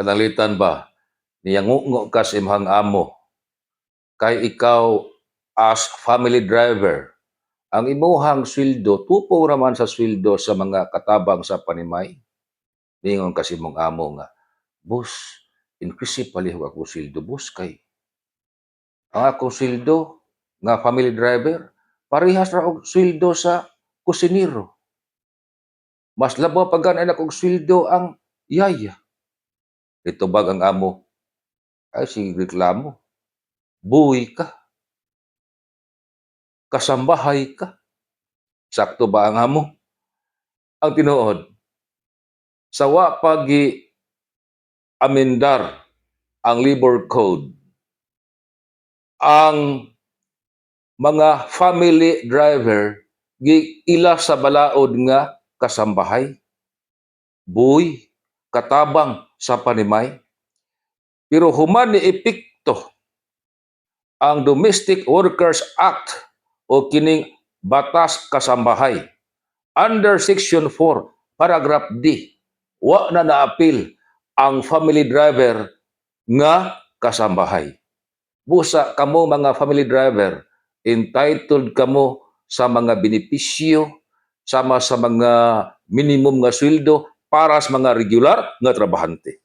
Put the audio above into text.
Pananglitan ba, niyangungo ka sa imong amo, kay ikaw as family driver, ang imuhang sweldo, tupo raman sa sweldo sa mga katabang sa panimay. Ningon ka sa imong amo nga, "Boss, increase palihog ako sweldo, boss, kay ang akong sweldo nga family driver, parehas ra og sweldo sa kusinero. Mas labaw pa gani akong sweldo ang yaya." Itubag ang amo, "Ay, sige reklamo, buhi ka. Kasambahay ka." Sakto ba ang amo? Ang tinuod, sa wa pa gi amendar ang labor code, ang mga family driver gi ila sa balaod nga kasambahay, buy, katabang sa panimay. Pero human ni epekto ang Domestic Workers Act o kining Batas Kasambahay under Section 4, paragraph D, wa na naapil ang family driver nga kasambahay. Busa kamo mga family driver, entitled kamo sa mga benepisyo sama sa mga minimum nga sweldo para sa mga regular nga trabahante.